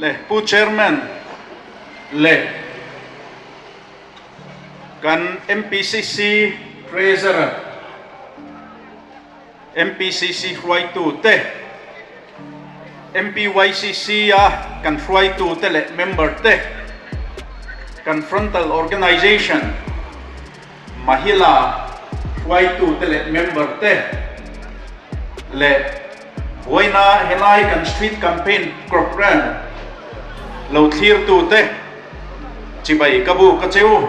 Le Pu Chairman leh kan MPCC Treasurer, MPCC hruaitute, MPYCC a kan hruaitute leh member te, kan frontal organization Mahila hruaitute leh member te leh vawiina helai kan street campaign programme lo thlirtute chibai ka buk a che u.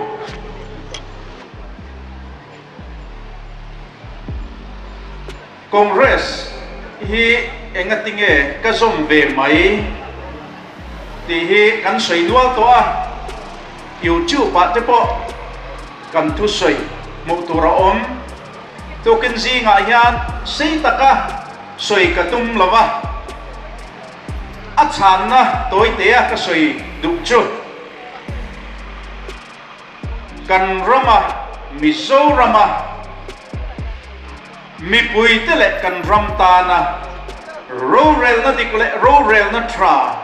Congress hi engatinge ka zawm ve mai tih hi kan sawi nual tawh a, YouTube ah te pawh kan thusawi hmuh tur a awm. Tukin zingah hian sei taka sawi ka tum lo va, a chhanna tawitea ka sawi duh chu. Kan rama Mizorama mipuite leh kan ram tana rorelna dik leh rorelna tha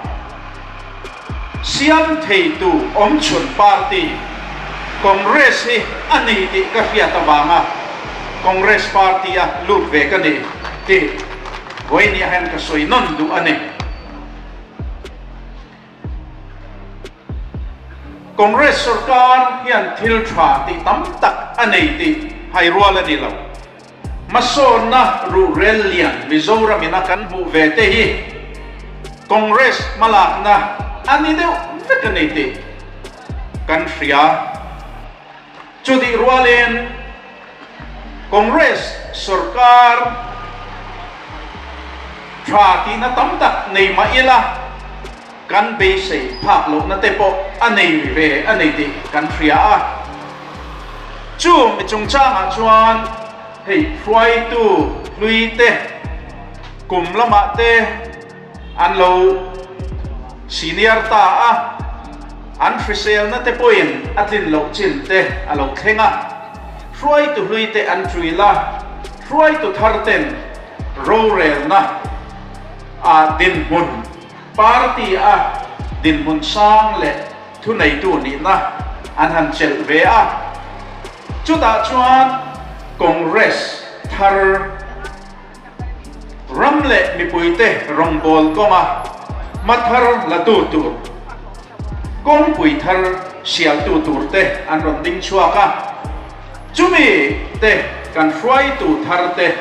siam theitu awmchhun party Congress hi a ni tih ka hriat avanga Congress party a lut ve ka ni tih vawiin hian ka sawi nawn duh a ni. Congress sorkar hian thil tha tih tam tak a nei tih hai rual a ni lo. Hmasawnna ruhrel lian Mizoram in a kan hmuh ve te hi Congress hmalakna a ni deuh vek a ni tih kan hria. Chutih rualin Congress sorkar tha tihna tam tak nei mah ila, Kan beisei phak lohna te pawh a nei ve a ni tih kan hria a. Chu mi chungchangah chuan hei hruaitu hlui te kum lamah te an lo senior ta a, an hriselna te pawhin a tlin loh chin te a lo thleng a. Hruaitu hlui te an ṭuil a, hruaitu thar ten rorelna a dinhmun Party a dinhmun sang leh thuneitu nihna an han chelh ve a, chutah chuan Congress thar ram leh mipuite rawngbâwl kawnga hma thar latu tur, kawngpui thar sialtu turte an rawn ding chhuak a, chumi te kan hruaitu tharte.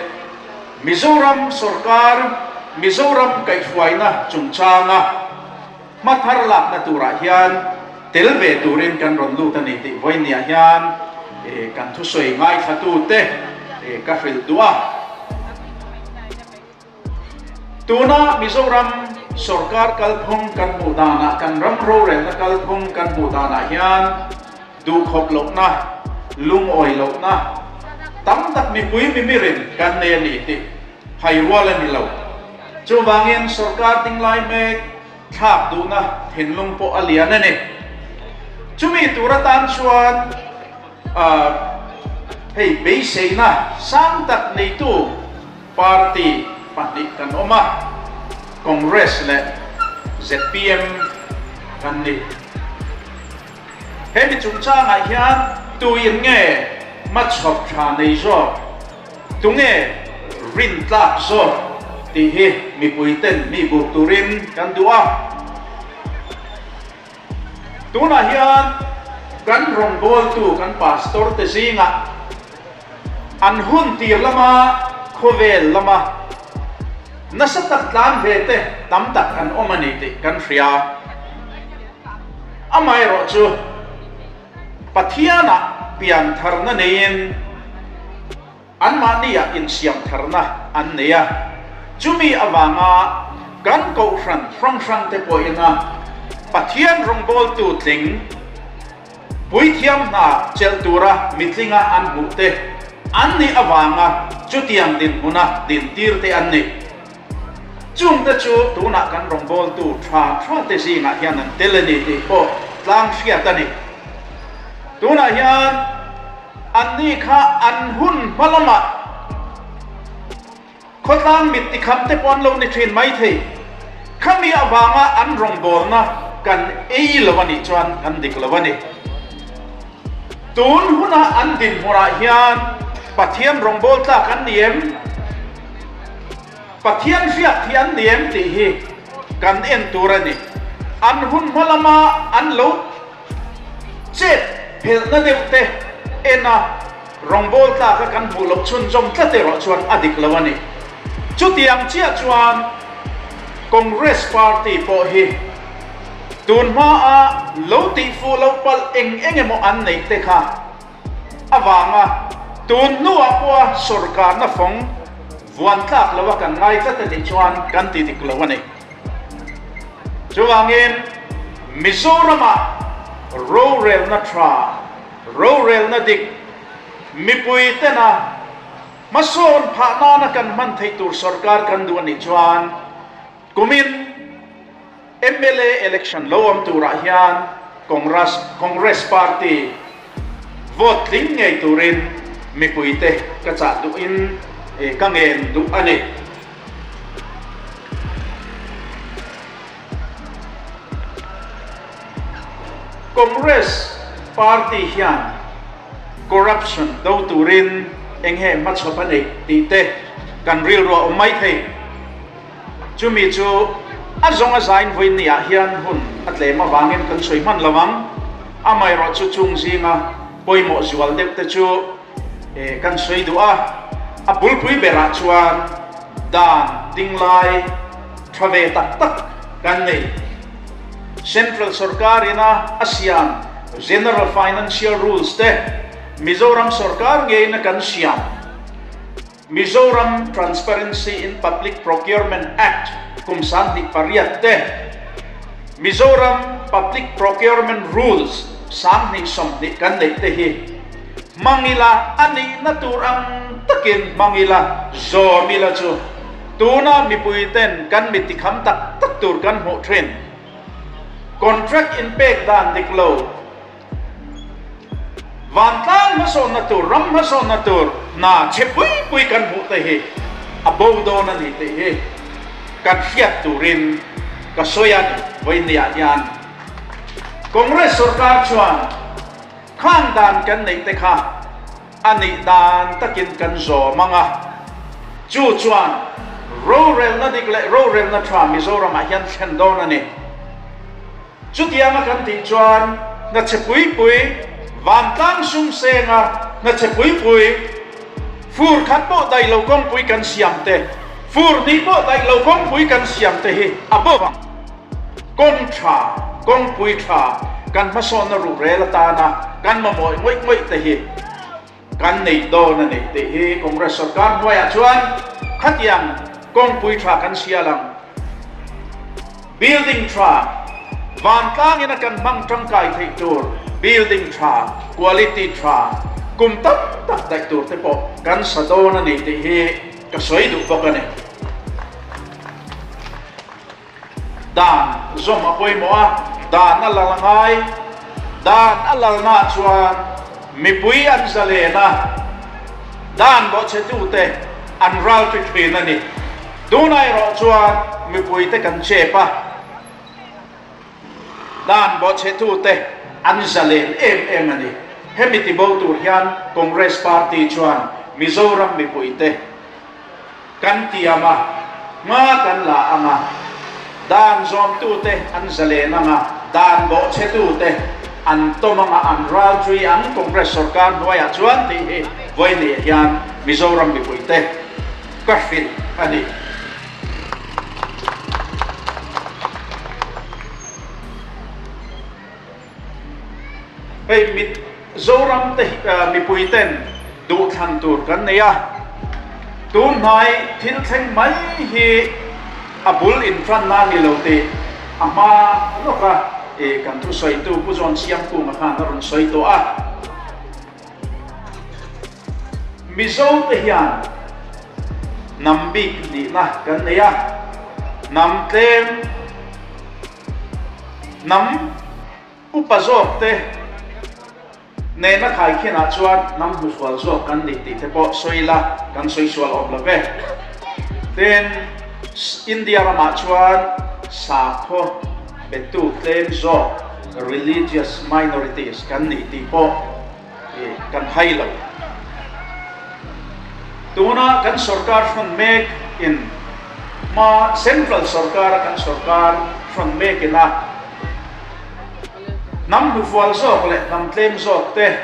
Mizoram sorkar Mizoram kaihhruaina chungchanga hma thar lakna turah hian tel ve turin kan rawn lut a ni tih vawinia hian kan thusawi ngaithlatute ka hrilh duh a. Tuna Mizoram sorkar kalphung kan hmuh danah, kan ram rorelna kalphung kan hmuh danah hian, Duhkhawp lohna, lungawi lohna tam tak mipui mimirin kan nei a ni tih hai rual a ni lo. Chuvangin sorkar dinglai mek thlak duhna thinlung pawh a lian a ni. Chumi tur atan chuan hei beiseina sang tak neitu party pahnih kan awm a, Congress leh zpm kan ni. Hemi chungchangah hian tuin nge hmachhawp tha nei zawk, tunge rin tlak zawk tih hi mipuiten mi buk turin kan duh a. Tunah hian kan rawngbawltu kan pastor te zingah an hun tir lama khawvel lama nasa tak tlan ve te tam tak an awm a ni tih kan hria. Amaherawhchu, Pathianah piantharna neiin anmahniah insiamtharna an nei a, chumi avanga kan kohhran hrang hrangte pawhina Pathian rawngbawltu tling puithiam hna chelh tura mitlinga an hmuhte an nih avanga chutiang dinhmuna dintirte an ni. Chungte chu tunah kan rawngbawltu tha tha te zingah hian an tel a ni tih pawh tlang hriat a ni. Tunah hian anni kha an hun hma lamah khawtlang mit tikham te pawh an lo ni thin maithei. Khami avanga an rawngbawlna kan ei lo a nih chuan kan dik lo a ni. Tun huna an dinhmunah hian Pathian rawngbâwl tlâk an ni em? Pathian hriat hi an ni em tih hi kan en tur a ni. An hun hma lama an lo chet phelhna deuh te en a, rawngbâwl tlâka kan hmuh loh chhunzawm tlat erawh chuan a dik lo a ni. Chutiang chiah chuan Congress Party pawh hi tun hmaa lo tihfuh loh palh eng eng emaw an neih te kha avanga tun hnuah pawha sawrkarna fawng vuan tlak loa kan ngai tlat a nih chuan kan ti dik lo a ni. Chuvangin Mizoramah rorelna tha, rorelna dik mipui tena Hmasawn phah nana kan hman theih tur sorkar kan duh a nih chuan kumin mla election lo awm turah hian Congress Congress party vote tling ngei turin mipuite ka chah duhin ka ngen duh a ni. Congress party hian corruption do turin eng nge hmachhawp a neih tih te kan rilru a awm mai thei. Chumi chu a zawng a zain vawiin ni ah hian hun a tlem avangin kan sawi hman lo ang. Amaherawhchu chung zinga pawimawh zual deuh te chu kan sawi duh a, a bulpui berah chuan dan dinglai tha ve tak tak kan nei. Central sorkar ina a siam General Financial Rules te Mizoram sorkar ngeiin a kan siam Mizoram Transparency in Public Procurement Act kum 28 te, Mizoram Public Procurement Rules 2020 kan neih te hi hmang ila a nihna tur ang takin hmang ila zawm ila chu tuna mipui ten kan mi tikham tak tak tur kan hmuh thin. Contract inpek dan dik lo. Vantlang hmasawnna tur, ram hmasawnna tur hna chhe pui pui kan hmuh te hi a bo dawn a ni tih hi kan hriat turin ka sawi a ni. Vawinia hian Congress sorkar chuan khang dan kan neih te kha a nih dan takin kan zawm ang a, chu chuan rorelna dik leh rorelna tha Mizoramah hian thlen dawn a ni. Chutianga kan tih chuan hna-chhe pui pui, vantlang sum senga hna-chhe pui pui, fur khat pawh daih lo kawngpui kan siam te, fur hnih pawh daih lo kawngpui kan siam te hi a bo vang. Kawng tha, kawngpui tha kan hmasawnna ruhrel atana kan mamawih ngawih ngawih te hi kan neih dawn a ni tih hi Congress sorkar hnuaiah chuan khatiang kawngpui tha kan sial ang. Building tha, vantlangin a kan hmang tangkai theih tur building tha, quality tha, kum tam tak daih tur te pawh kan sa dawn a ni tih hi ka sawi duh bawk a ni. Dan zawm a pawimawh a, dan a lal a ngai. Dan a lalnaah chuan mipui an zalen a, dan bawhchhetute an ralṭi ṭhin a ni. Tunah erawh chuan mipuite kan chep a, dan bawhchhetute an zalen em em a ni. Hemi tibo tur hian Congress Party chuan Mizoram mipuite Kan tiam a, hma kan la ang a, dan zawmtute an zalen ang a, dan bawhchhetute an tawm ang a, an ralṭui ang Congress sorkar hnuaiah chuan tih hi vawiin hian Mizoram mipuite ka hrilh a ni. Hei mit Zoram te mipui ten duhthlan tur kan nei a, tun hnai thil thleng mai hi a bul intranna a ni lo tih a hma lawk a kan thusawitu Pu John Siamkunga khan a rawn sawi tawh a. Mizo te hian hnam bik nihna kan nei a, hnam tlem, Hnam upa zawk te nena khaikhinah chuan hnam hnufual zawk kan nih tih te pawh sawi ila kan sawi sual awm lo ve. Tin, India ramah chuan. sakhaw betu tlem zawk, religious minorities, kan ni tih pawh kan hai lo. Tuna kan sorkar hrawn mek in hma central sorkar a kan sorkar hrawn mek in a hnam hnufual zawk leh hnam tlem zawk te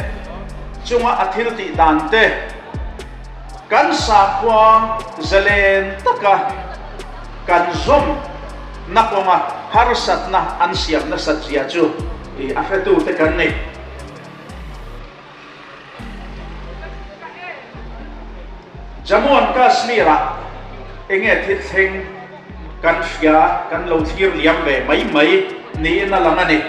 chunga a thil tih dan te kan sakhua zalen taka kan zawm na kawnga harsatna an siam nasat zia chu a hretu te kan ni. Jammu and Kashmir-ah enge thil thleng kan hria, kan lo thlir liam ve mai mai niin a lang a ni.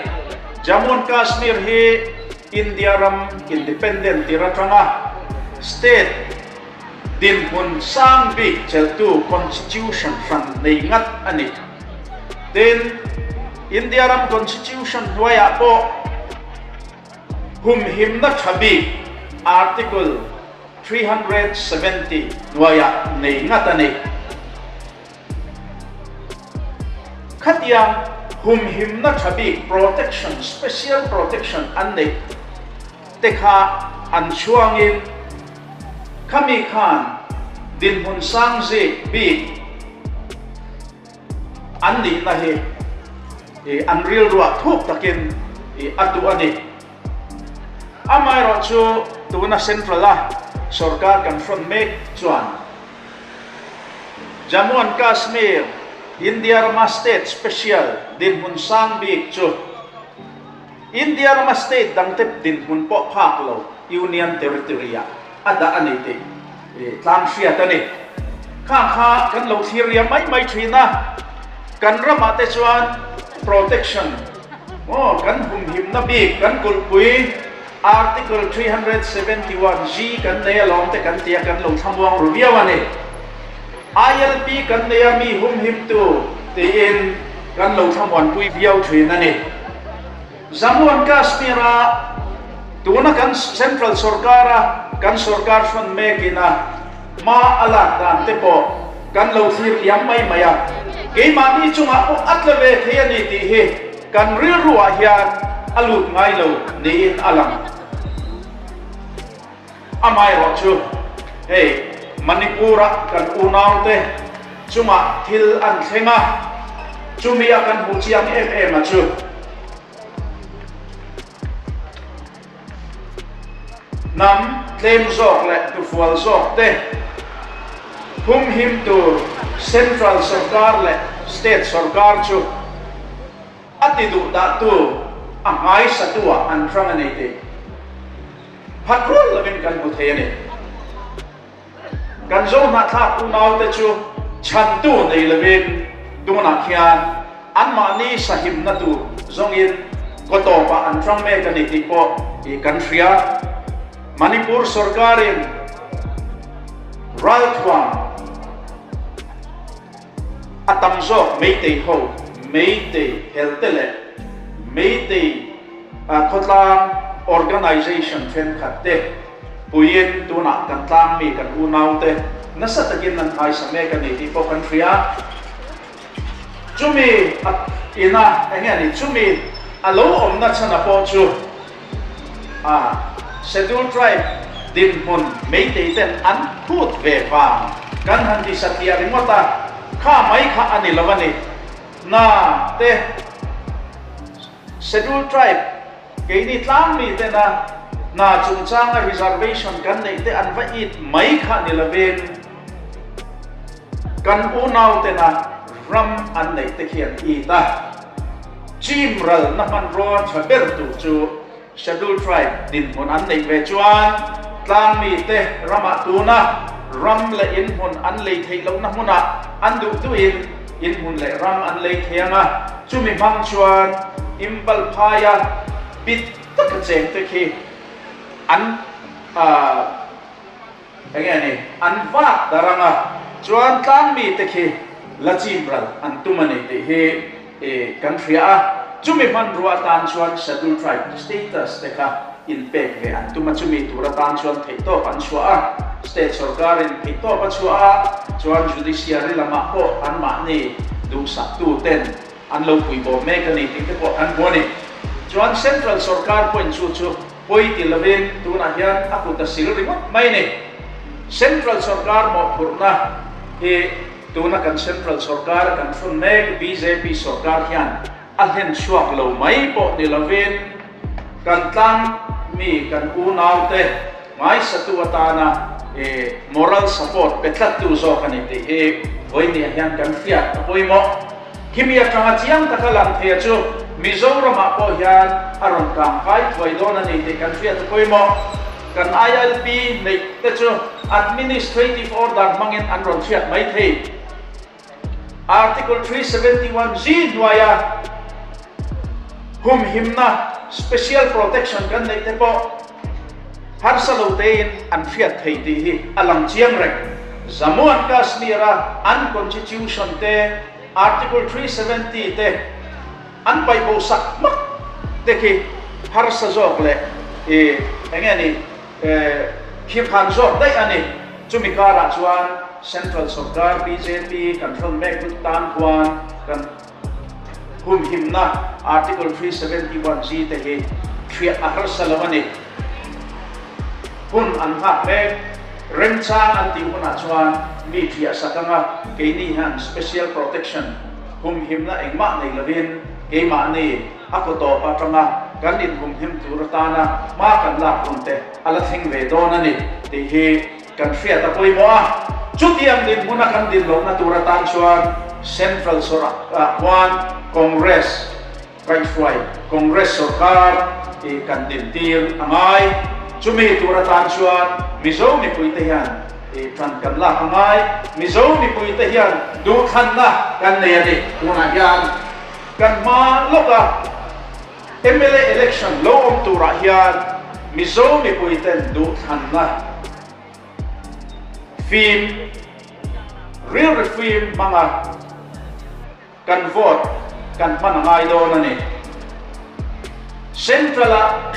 Jammu and Kashmir hi India ram independent tir atanga state dinhmun sang bik chelhtu constitution hran nei ngat a ni. Tin, India ram constitution hnuaiah pawh Humhimna tha bik Article 370 hnuaiah nei ngat a ni. Khatiang humhimna tha bik protection, special protection an neih te kha an chhuangin khami khan dinhmun sang zik bik An nihna hi an rilruah thuk takin a duh a ni. Amaherawh chu tuna Central a sorkar kan hrawn mek chuan Jammu and Kashmir, India rama state special dinhmun sang bik chu India rama state dangte dinhmun pawh phak lo Union Territory-ah a dah a ni tih tlang hriat a ni. Khang kha kan lo thlir riam mai mai thin a, kan ramah te chuan protection maw kan humhimna bik kan kulhpui Article 371 G kan nei alawm te kan tia kan lo thlamuang ru viau a ni. ILP kan nei a mi humhimtu tiin kan lo thlamuanpui viau thin a ni. Jammu and Kashmir-a tuna kan Central sorkara kan sorkar hrawn mekin a hma a lak dan te pawh kan lo thlir liam mai mai a, keimahni chungah pawh a tla ve thei a ni tih hi kan rilruah hian a lut ngai lo niin a lang. Amaherawh chu hei Manipur-a kan unaute chungah thil an thleng a, chumi a kan hmuh chiang em em a chu hnam tlem zawk leh tufual zawk te humhim tur Central sorkar leh State sorkar chu a ti duh dahtu a hmaisatu-ah an hrang a ni tih Phat rual lovin kan hmu thei a ni. Kan Zohnahthlak unaute chu chhantu nei lovin tunah khian anmahni sahimna tur zawngin kaw tawpah an hrang mek a ni tih pawh kan hria. Manipur sorkarin ralthuam a tam zawk Meitei ho, Meitei helte leh Meitei Khawtlang organisation thenkhat te puiin tunah kan tlangmi kan unaute nasa takin an nghaisa mek a ni tih pawh kan hria. Chumi ina eng nge ni chumi a lo awmna chhana pawh chu a Schedule Tribe dinhmun Meitei ten an phut ve vang kan han ti satliah ringawt a, kha mai kha a ni lo a ni. Na te. Schedule Tribe, keini tlangmi tena hna chungchanga reservation kan neih te an va it mai kha ni lovin kan unau tena ram an neih te khi an it a. Chim ralna hmanrua tha ber tur chu Schedule Tribe dinhmun an neih ve chuan tlangmi te ramah tuna ram leh inhmun an lei theih lohna hmunah an duh duhin inhmun leh ram an lei thei ang a, chumi hmang chuan Imbal phaia bit taka cheng te khi an eng nge ni an vak dar ang a, chuan tlangmi te khi la chim ral an tum a ni tih hi kan hria a, chumi hmanrua atan chuan Schedule Tribe status te kha inpek ve an tum a, chumi tur atan chuan theihtawp an chhuah a, state sorkarin theihtawp a chhuah a, chuan judiciary lamah pawh anmahni duhsaktu ten. an lo puibawm mek a ni tih te pawh kan hmu a ni. Chuan Central sorkar pawhin chu chu pawi ti lovin tunah hian a kut a sil ringawt mai a ni. Central sorkar mawhphurhna hi tuna kan Central sorkar a kan thlun mek bjp sorkar hian a hlen chhuak lo mai pawh ni lovin kan tlang mi kan unaute ngaisatu atana moral support pe tlattu zawk a ni tih hi vawinia hian kan hriat a pawimawh. Khimi atanga chiang taka lang theia chu Mizoramah pawh hian a rawn kang kai thuai dawn a ni tih kan hriat a pawimawh. Kan ILP neih te chu Administrative Order hmangin an rawn hriat mai thei. Article 371 G hnuaia humhimna, special protection, kan neih te pawh harsa lo tein an hriat thei tih hi a lang chiang reng. Jammu and Kashmir-a an constitution te, Article 370 te an paih bo sak hmak te khi harsa zawk leh ih eng nge ni Khirkhan zawk daih a ni. Chumi karah chuan Central Sorkar bjp kan hrawn mek lut tan khuan kan humhimna Article 371 G te hi thriah a harsa lo a ni. Hun an nghak mek. Remchang an tih hunah chuan mi thriah sak anga keini hian Special Protection humhimna engmah nei lovin keimahni A kaw tawp atanga kan inhumhim tur atana hma kan lak hun te a la thleng ve dawn a ni tih hi kan hriat a pawimawh a. Chutiang dinhmuna kan din lohna tur atan chuan Central sawrah khuan Congress kaihhruai Congress sawrkar tih kan dintir a ngai. Chumi tur atan chuan Mizo mipuite hian tan kan lak a ngai. Mizo mipuite hian duhthlanna kan nei a ni tunah hian. Kan hma lawka mla election lo awm turah hian Mizo mipuiten duhthlanna fim, rilru fim hmanga kan vote kan hman a ngai dawn a ni. Central-a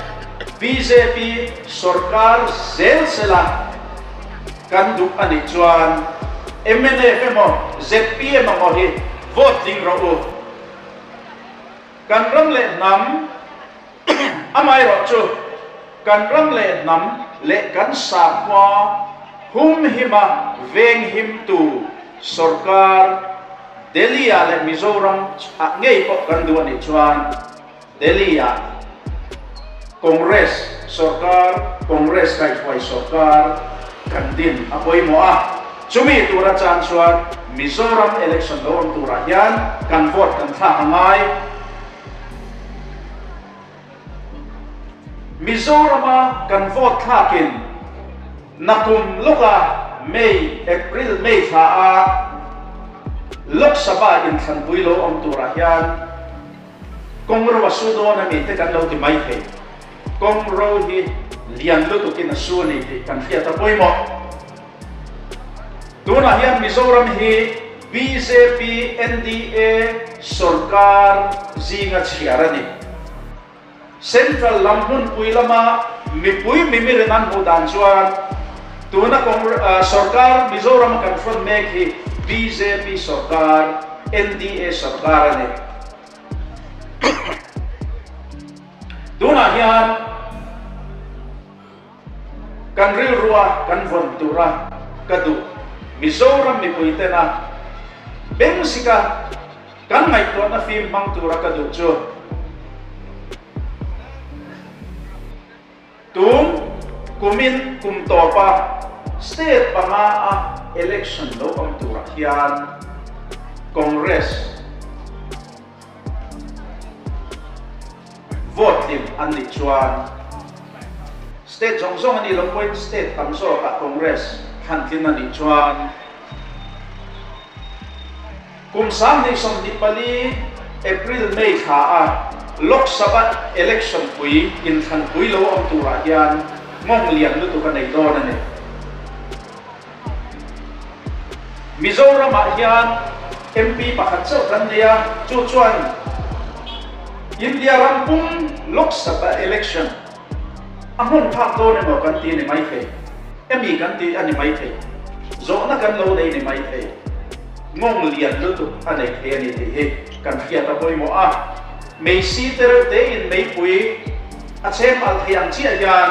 bjp sorkar zel sela kan duh a nih chuan mnf emaw zpm emaw hi Vote tling rawh u. Kan ram leh hnam amaherawh chu kan ram leh hnam leh kan sakhua humhima venghimtu sorkar Delhi-ah leh Mizoram ah ngei pawh kan duh a nih chuan Delhi-ah Congress sorkar, Congress kaihhruai sorkar kan din a pawimawh a. Chumi tura chan chuan Mizoram election lo awm turah hian kan vote kan thlak a ngai. Mizorama kan vote thlakin nakum lawka May, April, May thla a Lok Sabha inthlanpui lo awm turah hian, Kawng ro a su dawn a mi te kan lo ti mai thei. Kawng ro hi lian lutukin a su a ni tih kan hriat a pawimawh. Tunah hian Mizoram hi bjp NDA sorkar zinga chhiar a ni. Central lam hmunpui lama mipui mimirin an hmuh dan chuan tuna sorkar Mizoram a kan hrawn mek hi bjp sorkar, NDA sorkar a ni. Tunah hian kan rilrua kan vawn tura ka duh Mizoram mipui tena bengzika Kan ngaihtuahna fim hmang tura ka duh chu tun kumin kum tawpa state panga a election lo awm turah hian Congress vote tling an nih chuan state zawng zawng a nih loh pawhin state tam zawkah Congress thlan tlin a nih chuan Kum 2024 April, May thla a Lok Sabha election pui inthlanpui lo awm turah hian nghawng lian lutuk a nei dawn a ni. Mizoramah hian MP pakhat chauh kan nei a, chu chuan India ram pum Lok Sabha election a hmun phak dawn emaw kan ti a ni maithei, emi kan ti a ni maithei, zawhna kan lo nei a ni maithei. Nghawng lian lutuk a nei thei a ni tih hi kan hriat a pawimawh a. Meisi te reuh tein meipui a chhem alh thei ang chiah hian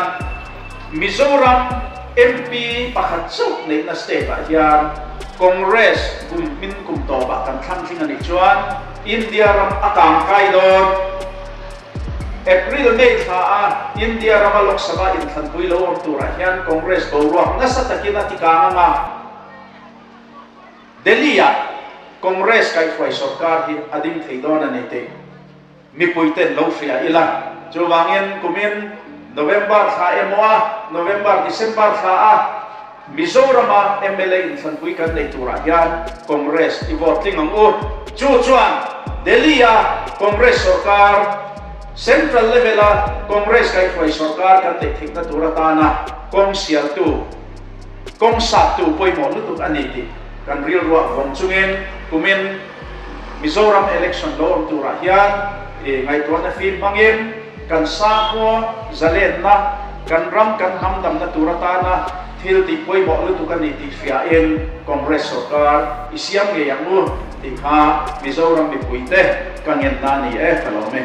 Mizoram MP pakhat chauh neihna state ah hian Congress kum hmin kum tawpah kan thlang tling a nih chuan India ram a kang kai dawn. April May thla a India rama Lok Sabha inthlanpui lo awm turah hian Congress boruak nasa takin a ti kang ang a. Delhi-ah Congress kaihhruai sorkar hi a ding thei dawn a ni tih mipuiten lo hria ila. Chuvangin kumin November thla emaw a November, December thla a Mizorama mla inthlanpui kan neih turah hian Congress i vote tling ang u. Chu chuan Delhi-a Congress sorkar, Central level-a Congress kaihhruai sorkar kan neih theihna tur atana kawng sialtu, Kawng sattu pawimawh lutuk a ni tih kan rilruah vawng chungin kumin Mizoram election lo awm turah hian ngaihtuahna fim hmangin kan sakhua zalenna, kan ram kan hnamdamna tur atana thil tih pawimawh lutuk a ni tih hriain Congress sorkar i siam ngei ang u tih kha Mizoram mipuite ka ngenna a ni e ka lawm e.